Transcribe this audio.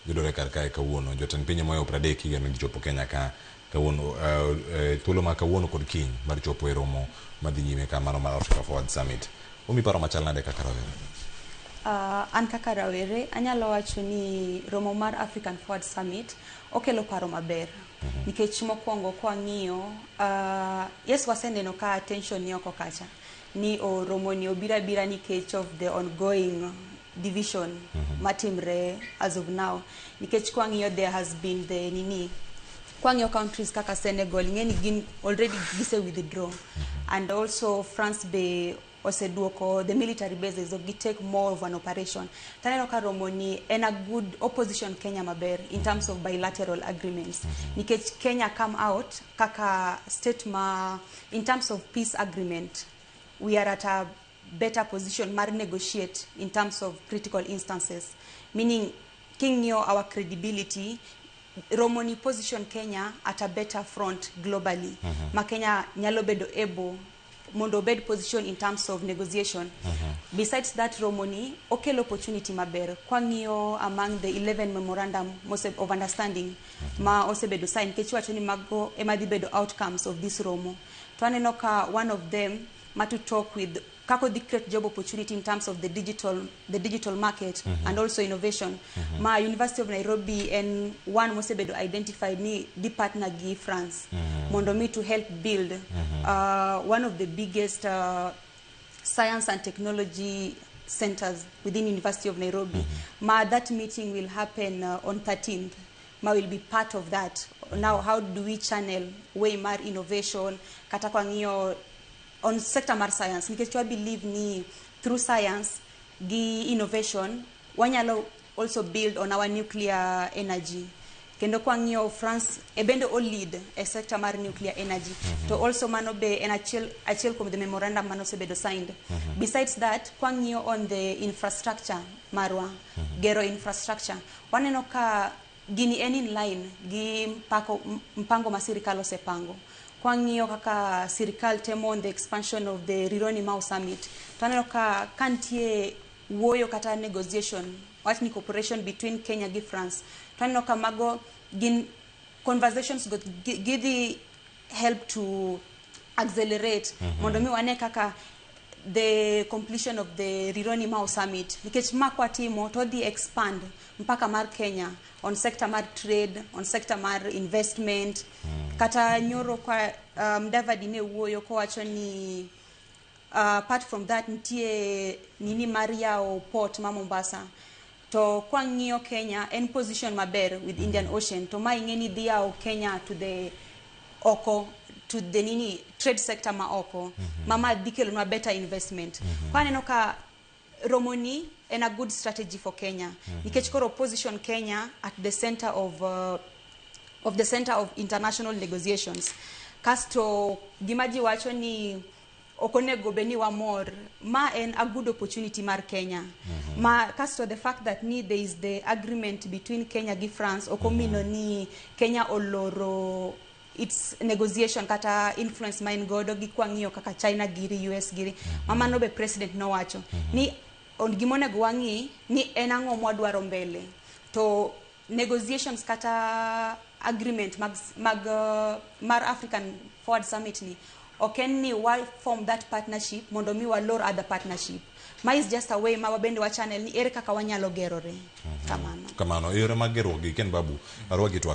Yudore kar kae kawuono. Jotend pinje mohewo 30 igeno ni chopo Kenya ka kawuono, thuolo ma kawuono kod kiny mar chopo e romo madhi nyime ka mano mar Africa Forward Summit. Umi paro machal nade kaka rawere? An kaka rawere anyalo wacho ni romo mar African Forward Summit okelo paro maber nikech mokwongo kwang'iyo, yes, waseneno ka tension ni oko kacha ni o romo ni obiro abira nikech of the ongoing division matimre as of now, nikech kwang'iyo there has been the nini, kwang'iyo countries kaka Senegal, ing'e ni gin already gise withdraw, and also France be oseduoko the military bases, ok gi take more of an operation. Taneno ka romo ni en a good opposition Kenya maber in terms of bilateral agreements, nikech Kenya come out kaka state ma in terms of peace agreement we are at a better position mar negotiate in terms of critical instances, meaning king'iyo our credibility, romo ni position Kenya at a better front globally, ma Kenya nyalo bedo able mondo obed position in terms of negotiation. Besides that, romo ni okelo opportunity maber kwang'iyo among the 11 memorandum of understanding ma osebedo sign, nikech iwacho ni mago ema dhi bedo outcomes of this romo, to aneno ka one of them ma to talk with kako dhi create job opportunity in terms of the digital market and also innovation, ma University of Nairobi en one mosebedo identified ni dhi partner gi France mondo mi to help build one of the biggest science and technology centers within University of Nairobi. Ma that meeting will happen on 13th. Ma will be part of that. Now, how do we channel way mar innovation kata kwang'iyo on sector mar science, nikech wa believe ni through science gi innovation wanyalo also build on our nuclear energy. Kendo kwang'iyo France e bende o lead e sector mar nuclear energy, to also mano be en achiel kuom the memorandum mano osebedo signed. Besides that, kwang'iyo on the infrastructure marwa, gero infrastructure, waneno ka gini en in line gi mpango ma sirikal osepango. Kwang'iyo kaka sirikal temo on the expansion of the Rironi Mau Summit, to aneno ka nitie wuoyo kata negotiation, wach ni cooperation between Kenya gi France, to aneno ka mago gin conversations go gidhi help to accelerate mondo mi wane kaka the completion of the Rironi Mau Summit, nikech ma kwatimo to odhi expand mpaka mar Kenya on sector mar trade, on sector mar investment. Kata nyoro kwa Mudavadi ne wuoyo kowacho ni apart from that nitie nini mar yawo port ma Mombasa, to kwang'iyo Kenya en position maber with Indian Ocean, to ma ing'e ni dhi yawo Kenya to the oko, to the nini, trade sector ma oko, ma dhi kelonwa better investment. Ko aneno ka romo ni en a good strategy for Kenya, nikech koro position Kenya at the center of the center of international negotiations. Kasto gima ji wacho ni ok onego bed ni wamor, ma en a good opportunity mar Kenya. Ma kasto the fact that ni there is the agreement between Kenya gi France ok omino ni Kenya oloro its negotiation kata influence ma en godo gi kwang'iyo kaka China giri, US giri. Ma mano be president nowacho ni on gimonego wang'i ni en ang'o mwadwaro mbele, to negotiations kata agreement mag mar African Forward Summit ni ok en ni wa form that partnership mondo mi walor other partnership. Ma is just a way ma wabende wa channel ni ere kaka wanyalo gerore kamano. Kamano, e yore mag gerruok gi Ken Babu arwaki twak.